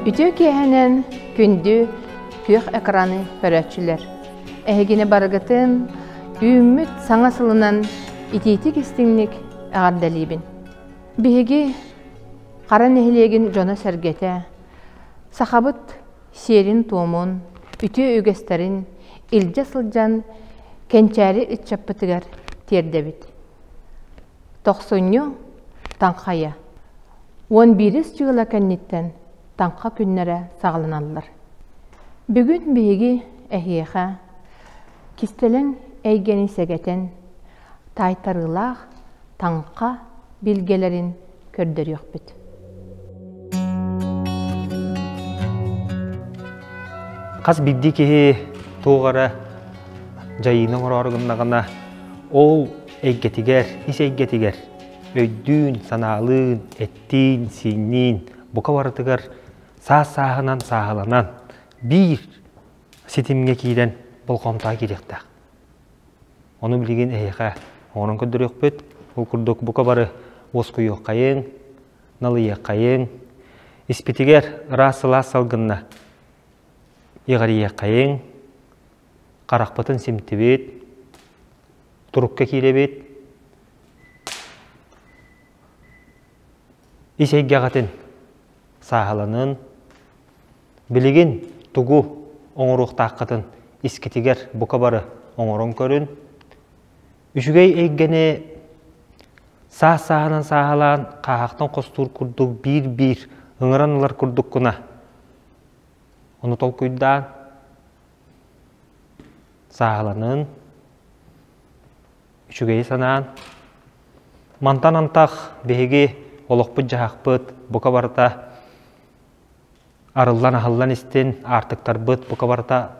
Үтүө киэһэнэн күндү күөх экраны көрөөччүлэр! Эһигини барыгытын үүммүт саҥа сылынан итиитик-истиҥник эҕэрдэлиибин. Биһиги Хара нэһилиэгин дьоно-сэргэтэ сахабыт сиэрин-туомун, үтүө үгэстэрин илдьэ сылдьан кэнчээри ыччаппытыгар тиэрдэбит. Тохсунньу Таҥхайа. 11-ис дьыала кэнниттэн Таҥха күннэрэ саҕаланаллар. Бүгүн биһиги эһиэхэ кистэлэҥ эйгэни сэгэтэн, таайтарыылаах Таҥха билгэлэрин көрдөрүөхпүт. Хас биирдии киһи туох эрэ дьайыыны оҥороору гыннаҕына, ол эйгэтигэр, ис эйгэтигэр өйдүүн, санаалыын, эттиин, сиинниин бука барытыгар саас-сааһынан сааһыланан биир ситимҥэ киирэн болҕомтоҕо киириэхтээх. Ону билигин эһиэхэ оҥорон көрдөрүөхпүт. Ол курдук бука бары уоскуйуоххайыҥ, налыйыаххайыҥ, испитигэр ыраас сылаас салгынна иҕэрийиэххэйиҥ, харахпытын симтибит, турукка киирэбит, ис эйгэҕитин сааһыланын, билигин тугу оҥоруохтааххытын искитигэр бука бары оҥорон көрүн, үчүгэй эйгэни саас-сааһынан сааһылаан хааһахтан хостуур курдук биир-биир ыҥыран ылар курдуккуна ону толкуйдаан сааһыланын, үчүгэйи санаан, мантан антах биһиги олохпут-дьаһахпыт бука барыта арыллан-аһыллан истин, аартыктарбыт бука барыта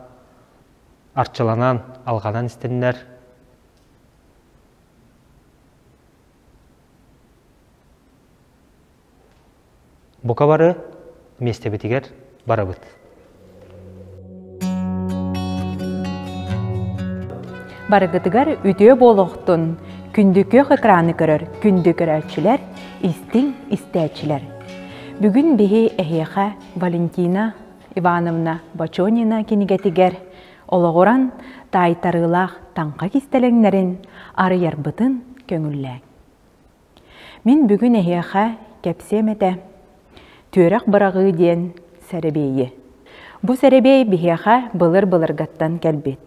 арчыланан, алҕанан истиннэр. Бука бары миэстэбитигэр барабыт. Барыгытыгар үтүө буолуохтун, күндү күөх экраны көрөр күндү көрөөччүлэр, истиҥ истээччилэр. Бүгүн биһи эһиэхэ Валентина Ивановна Бочонина кинигэтигэр олоҕуран таайтарыылаах таҥха кистэлэҥнэрин арыйарбытын көҥүллээҥ. Мин бүгүн эһиэхэ кэпсиэм этэ Түөрэх быраҕыы диэн сэрэбиэйи. Бу сэрэбиэй биһиэхэ былыр-былыргаттан кэлбит.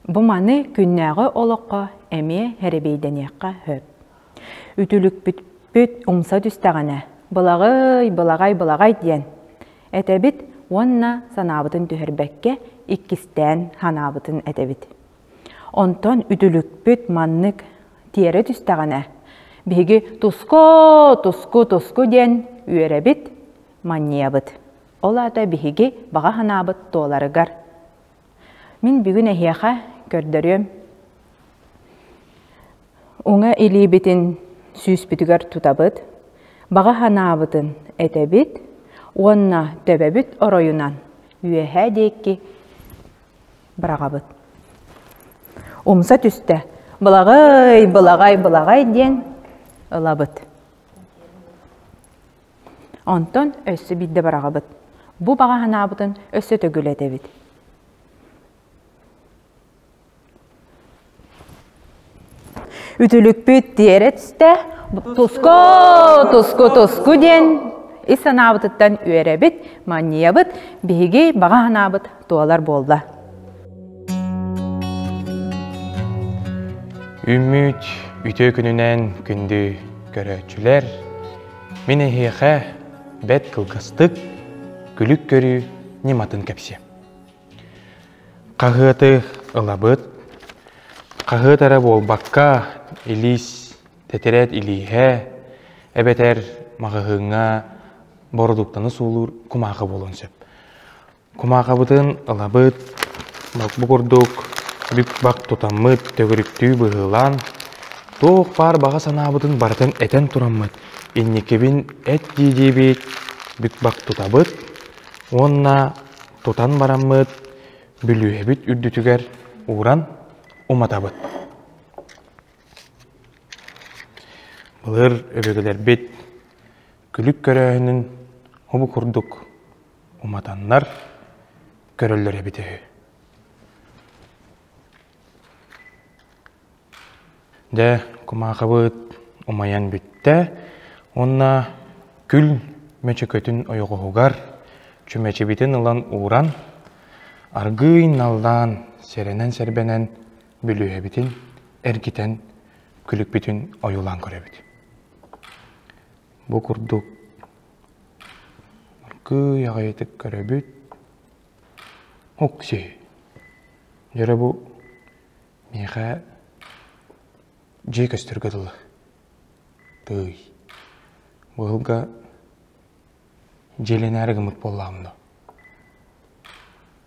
Бу маны күннээҕи олоххо эмиэ сэрэбиэйдэниэххэ сөп. Үтүлүкпүт умса түстэҕинэ былаҕый, былаҕай, былаҕай диэн этэбит уонна санаабытын түһэрбэккэ иккистээн санаабытын этэбит. Онтон үтүлүкпүт маннык тиэрэ түстэҕинэ, биһиги туску, туску, туску диэн үөрэбит, манньыйабыт. Ол аата биһиги баҕа санаабыт туоларыгар. Мин бүгүн эһиэхэ көрдөрүөм. Уҥа илиибитин сүүспүтүгэр тутабыт, баҕа санаабытын этэбит уонна төбөбүт оройунан үөһээ диэки быраҕабыт. Умса түстэ. Былаҕай, былаҕай, былаҕай диэн ылабыт. Онтон өссө биирдэ быраҕабыт. Бу баҕа санаабытын өссө төгүл этэбит. Үтүлүкпүт тиэрэ түстэ, туску, туску, туску диэн ис санаабытыттан үөрэбит, манньыйабыт, биһиги баҕа санаабыт туолар буолла. Үммүт үтүө күнүнэн күндү көрөөччүлэр, мин эһиэхэ бэт кылгастык күлүк көрүү ньыматын кэпсиэм. Хаһыаты ылабыт. Хаһыат эрэ буолбакка, илиис, тэтэрээт илииһэ, эбэтэр маҕаһыыҥҥа бородууктаны суулуур кумааҕы буолуон сөп. Кумааҕыбытын ылабыт, бу курдук бүк-бак тутаммыт, төгүрүктүү быһыылаан, туох баар баҕа санаабытын барытын этэн тураммыт, инникибин эт дии-диибит, бүк-бак тутабыт уонна тутан бараммыт бүлүүһэбит үрдүтүгэр ууран уматабыт. Былыр өбүгэлэрбит күлүк көрөөһүнүн хобу курдук уматаннар көрөллөр эбитэ үһү. Дьэ, кумаахыбыт умайан бүттэ уонна күл мөчөкөтүн ойоҕоһугар чүмэчибитин ылан ууран, аргыый наллаан сэрэнэн-сэрбэнэн бүлүүһэбитин эргитэн күлүкпүтүн ойуулаан көрөбүт. Бу курдук аргыый аҕайытык көрөбүт. Ок-сии. Дьөрө бу Миэхэ дьиэ көстөргө дылы. Тыый. Быһылга дьиэлэнээри гыммыт буоллаҕым дуо?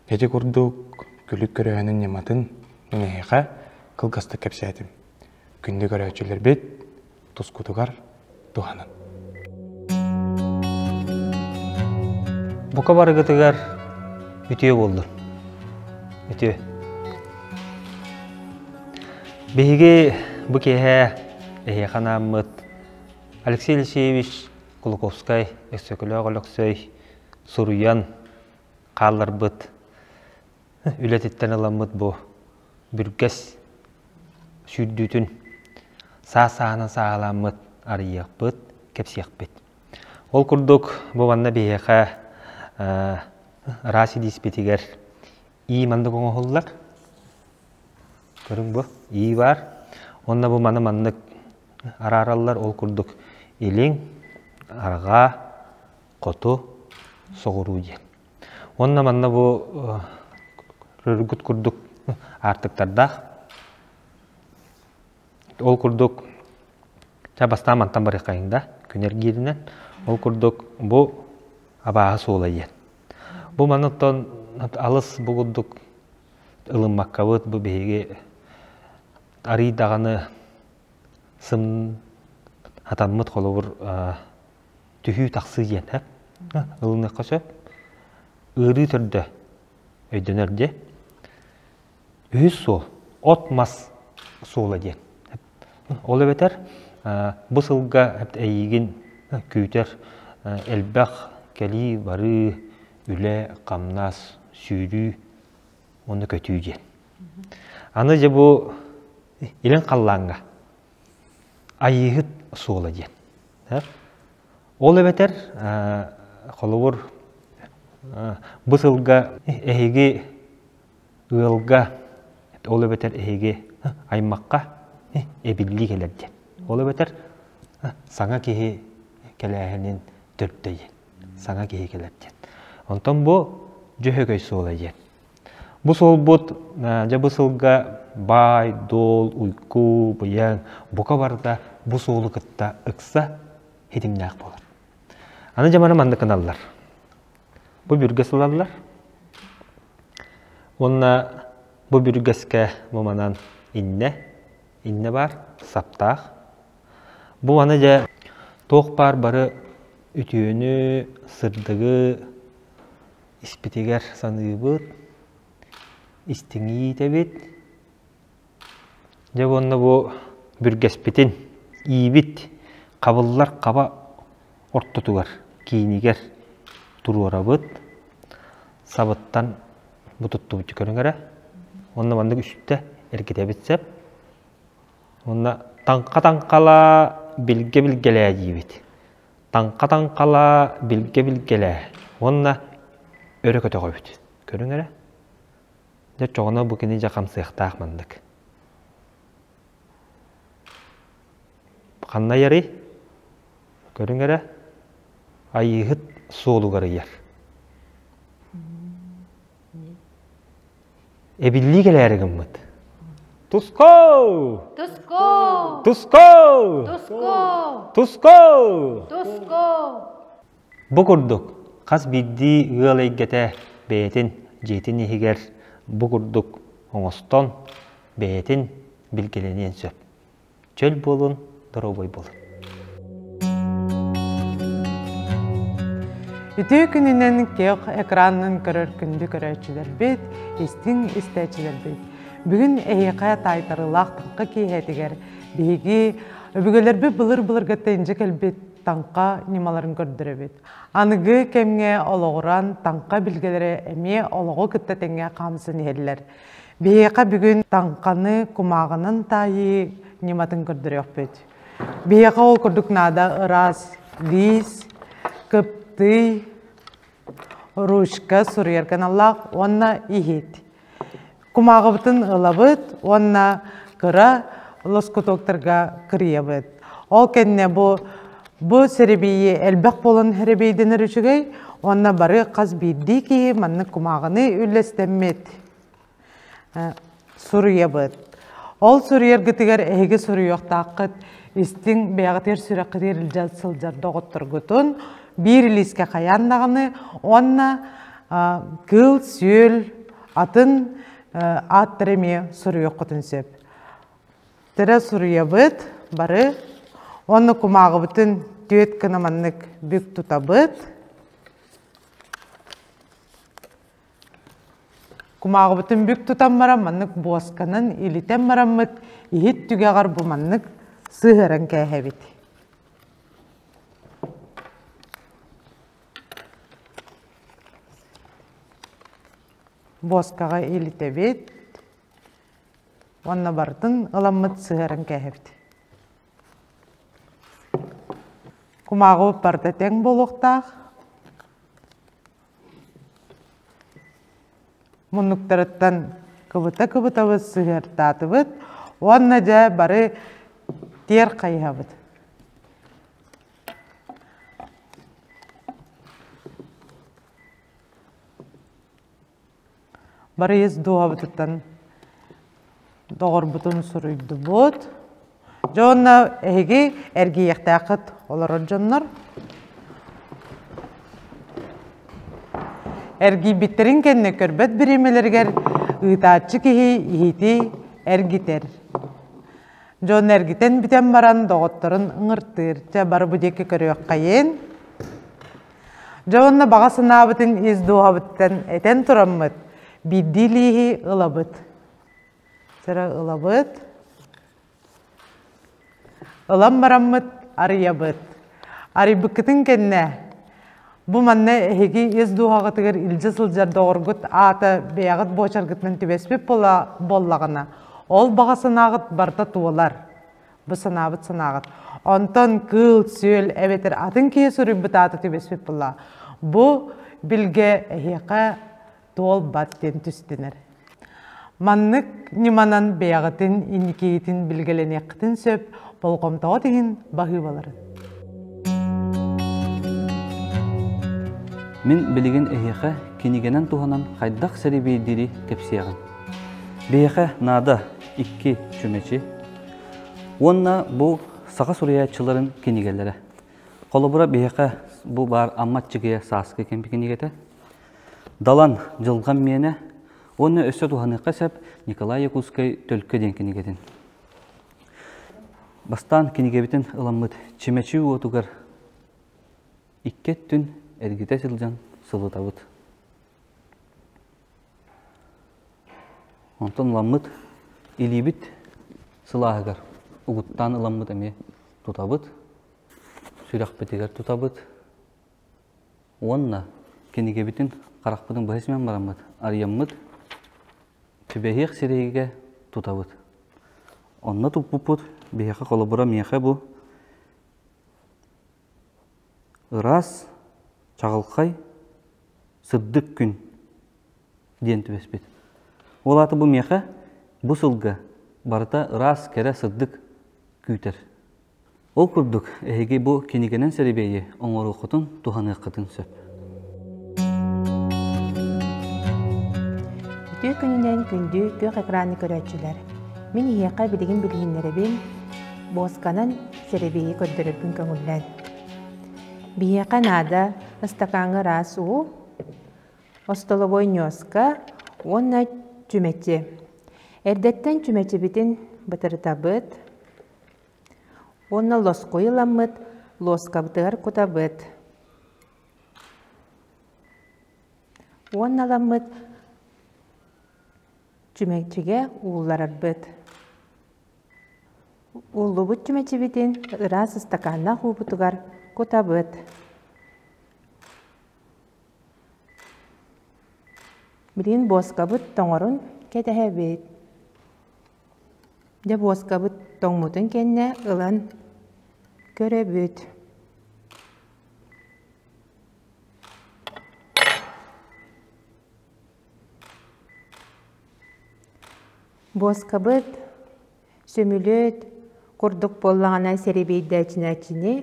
Ити курдук күлүк көрөөһүнүн ньыматын мин эһиэхэ кылгастык кэпсээтим. Күндү көрөөччүлэрбит тускутугар туһанын. Бука барыгытыгар үтүө буоллун. Үтүө. Биһиги бу киэһэ эһиэхэ анааммыт Алексей Алексеевич Кулаковскай, Өксөкүлээх Өлөксөй суруйан хаалларбыт үлэтиттэн ыламмыт бу бүргэс сүүрдүүтүн саас-сааһынан сааһылааммыт арыйыахпыт, кэпсиэхпит. Ол курдук бу манна биһиэхэ араас илииспитигэр ии маннык оҥоһуллар. Көрүҥ бу, ии баар. Уонна бу маны маннык араараллар. Ол курдук илиҥ, арҕаа, хоту, соҕуруу диэн. Уонна манна бу рөргүт курдук аартыктардаах. Ол курдук ча бастаан мантан барыаххайыҥ да күн эргииринэн. Ол курдук бу абааһы суола диэн. Бу манныттан алыс бу курдук ылыммаккабыт бу биһиги арый даҕаны сым хатаммыт холобур түһүү-тахсыы диэн ылыныахха сөп. Ыарыы төрдө өйдөнөр диэ. Үһүс суол от-мас суола диэн. Ол эбэтэр бу сылга эйиигин күүтэр элбэх кэлии-барыы, үлэ, хамнас, сүүрүү уонна көтүү диэн. Аны дьэ бу илин халлааҥҥа Айыыһыт суола диэн. Ол эбэтэр холобур бу сылга эһиги ыалга ол эбэтэр эһиги аймахха эбиллии кэлэр диэн. Ол эбэтэр саҥа киһи кэлээһинин төрдө диэн. Саҥа киһи кэлэр диэн. Онтон бу Дьөһөгөй суола диэн. Бу суолбут дьэ бу сылга баай, дуол, уйгу, быйаҥ бука барыта бу суолу кытта ыкса хитимнээх буолар. Аны дьэ маны маннык гыналлар. Бу бүргэс ылаллар. Уонна бу бүргэскэ бу манан иннэ, иннэ баар, саптаах. Бу маны дьэ туох баар бары үтүөнү, сырдыгы Испитигэр саныыбыт, истиҥ иитэбит. Дьэ уонна бу бүргэспитин иибит хабыллар хаба ортотугар, киинигэр туруорабыт. Сабыттан бу туттубут көрүҥ эрэ. Уонна маннык үстэ эргитэбит сөп. Уонна таҥха-таҥхалаа, билгэ-билгэлээ диибит. Таҥха-таҥхалаа, билгэ-билгэлээ уонна өрө көтөҕөбүт. Көрүҥ эрэ. Дьэ чоҕуна бу кини дьэ хамсыахтаах маннык. Ханна ыйарый? Көрүҥ эрэ. Айыыһыт суолугар ыйар. Эбиллии кэлээри гыммыт. Туско! Туско! Туско! Туско! Туско! Туско! Бу курдук хас биирдии ыал эйгэтэ бэйэтин дьиэтин иһигэр бу курдук оҥостон бэйэтин билгэлэниэн сөп. Чөл буолун, доруобуй буолун. Үтүө күнүнэн киэх экранын көрөр күндү көрөөччүлэрбит, истиҥ истээччилэрбит. Бүгүн эһиэхэ таайтарыылаах таҥха киэһэтигэр биһиги өбүгэлэрбит былыр-былыргыттан инчэ кэлбит таҥха ньымаларын көрдөрөбүт. Аныгы кэмҥэ олоҕуран таҥха билгэлэрэ эмиэ олоҕу кытта тэҥҥэ хаамсан иһэллэр. Биһиэхэ бүгүн таҥханы кумааҕынан таайыы ньыматын көрдөрүөхпүт. Биһиэхэ ол курдук наада ыраас лиис, кыптый, ручка суруйар каналлаах уонна иһит. Кумааҕыбытын ылабыт уонна кыра лоскутоктарга кырыйабыт. Ол кэннэ бу бу сэрэбиэйи элбэх буолан сэрэбиэйдэнэр үчүгэй уонна бары хас биирдии киһи маннык кумааҕыны үллэстэммит суруйабыт. Ол суруйаргытыгар эһиги суруйуохтааххыт истиҥ бэйэҕитигэр сүрэххитигэр илдьэ сылдьар доҕотторгутун биир илиискэ хайаан даҕаны уонна кыыл-сүөл атын ааттары эмиэ суруйуоххутун сөп. Тэрэ суруйабыт бары уонна кумааҕыбытын түөт гына маннык бүк тутабыт. Кумааҕыбытын бүк тутан баран маннык буосканан илитэн бараммыт иһит түгэҕэр бу маннык сыһыаран кээһэбит. Буоскаҕа илитэбит уонна барытын ыламмыт сыһыаран кээһэбит. Кумааҕыбыт барыта тэҥ буолуохтаах. Муннуктарыттан кыбыта-кыбытабыт сыһыартаатыбыт уонна дьэ бары тиэр хайыһабыт. Бары ис дууһабытыттан доҕорбутун суруйдубут. Дьэ уонна эһиги эргийиэхтээххит олорор дьоннор. Эргийбиттэрин кэннэ көрбөт бириэмэлэригэр ыытааччы киһи иһити эргитэр. Дьон эргитэн бүтэн баран доҕотторун ыҥыртыыр. Чэ бары бу диэки көрүөххэйин. Дьэ уонна баҕа санаабытын ис дууһабыттан этэн тураммыт, биирдии лииһи ылабыт. Сыра ылабыт. Ылан бараммыт арыйабыт. Арыйбыккытын кэннэ бу манна эһиги ис дууһаҕытыгар илдьэ сылдьар доҕоргут аата бэйэҕит буочаргытынан түбэспит буоллаҕына, ол баҕа санааҕыт барыта туолар. Бу санаабыт санааҕыт. Онтон кыыл-сүөл эбэтэр атын киһи суруйбут аата түбэспит буолла. Бу билгэ эһиэхэ туолбат диэн түстэнэр. Маннык ньыманан бэйэҕитин инникигитин билгэлэниэххитин сөп, болҕомтоҕут иһин баһыыбаларын. Мин билигин эһиэхэ кинигэнэн туһанан хайдах сэрэбиэйдиири кэпсиэҕим. Биһиэхэ наада икки чүмэчи уонна бу саха суруйааччыларын кинигэлэрэ. Холобура биһиэхэ бу баар Амма Аччыгыйа сааскы кэмпи кинигэтэ. Далан Дьылҕам миэнэ уонна өссө туһаныахха сөп Николай Якутскай Төлкө диэн кинигэтин. Бастаан кинигэбитин ыламмыт чүмэчи уотугар икки өттүн эргитэ сылдьан сылытабыт. Онтон ыламмыт илиибит сылааһыгар угуттаан ыламмыт эмиэ тутабыт, сүрэхпитигэр тутабыт уонна кинигэбитин харахпытын быһа симэн бараммыт арыйаммыт түбэһиэх сирэйгэ тутабыт. Онно туппуппут биһиэхэ холобура миэхэ бу ыраас, чаҕылхай, сырдык күн диэн түбэспит. Ол аата бу миэхэ бу сылга барыта ыраас, кэрэ, сырдык күүтэр. Ол курдук, эһиги бу кинигэнэн сэрэбиэйи оҥоруоххутун, туһаныаххытын сөп. Үтүө күнүнэн күндү күөх экраны көрөөччүлэр! Мин эһиэхэ билигин билиһиннэрэбин, буосканан сэрэбиэйи көрдөрөрбүн көҥүллээн. Биһиэхэ наада ыстакааҥҥа ыраас уу, остолобуой ньуоска уонна чүмэчи. Эрдэттэн чүмэчибитин бытарытабыт уонна лоскуй ыламмыт луоскабытыгар кутабыт. Уонна ыламмыт чүмэчигэ уулларарбыт. Ууллубут чүмэчибитин ыраас ыстакааннаах уубутугар кутабыт. Билигин буоскабыт тоҥорун кэтэһэбит. Дьэ буоскабыт тоҥмутун кэннэ ылан көрөбүт. Буоскабыт сөмүлүөт курдук буоллаҕына сэрэбиэйдээччини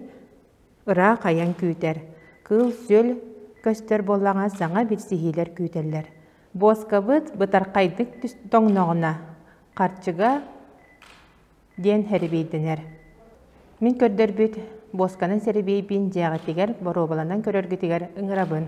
ыраах айан күүтэр, кыыл-сүөл көстөр буоллаҕына саҥа билсиһиилэр күүтэллэр. Буоскабыт бытархайдык тоҥноҕуна харчыга диэн сэрэбиэйдэнэр. Мин көрдөрбүт буосканан сэрэбиэйбин дьиэҕитигэр боруобаланан көрөргүтүгэр ыҥырабын.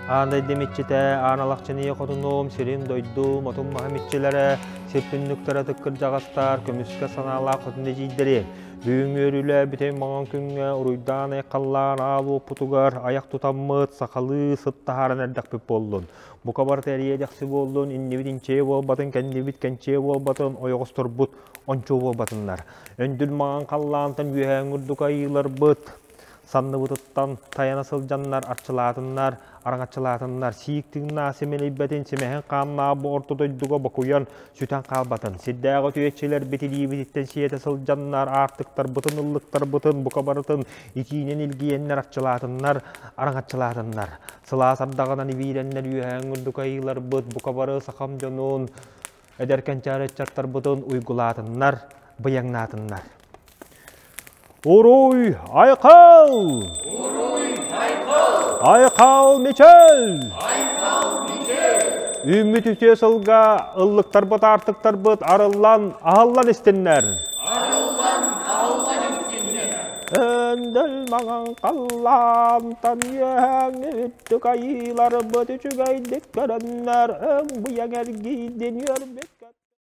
Аан дойдум иччитэ, аан алахчын ийэ хотунум, сирим дойдум, отум маһым иччилэрэ, сир түннүктэрэ ытык кырдьаҕастар, көмүскэ санаалаах хотун эдьиийдэри, Бүгүҥҥү өрүлэ бүтэй маҥан күҥҥэ уруйдаан айхаллаан аал уоппутугар айах тутаммыт, сахалыы сыт таһааран эрдэхпит буоллун. Бука барыта эриэ-дэхси буоллун, иннибит инчэйэ буолбатын, кэннибит кэнчиэ буолбатын, ойоҕосторбут ончуо буолбатыннар. Өндүл маҥан халлаантан үөһээҥҥи урдук айыыларбыт, санныбытыттан тайана сылдьаннар арчылаатыннар, араҥаччылаатыннар, сиик тыыннаах симэлийбэтин, симэһин хааннаах бу орто дойдуга бокуйан сүтэн хаалбатын, сирдээҕи үтүөччүлэрбит илиибититтэн сиэтэ сылдьаннар, аартыктарбытын, ыллыктарбытын, бука барытын итиинэн илгийэннэр арчылаатыннар, араҥаччылаатыннар. Сылаас ардаҕынан ибиирэннэр үөһээҥҥи үрдүк айыыларбыт, бука бары сахам дьонун, эдэр кэнчээри ыччаттарбытын уйгулаатыннар, быйаҥнаатыннар. Уруй Айхал! Уруй Айхал! Айхал Мичел! Айхал Мичел! Үүммүт үтүө сылга ыллыктарбыт аартыктарбыт арыллан, аһыллан истиннэр! Арыллан, аһыллан истиннэр! Өндөл маҥан халлаантан үөһээҥҥи үрдүк айыыларбыт үчүгэйдик көрөннөр, өҥ быйаҥ эргийдин үөрбүт.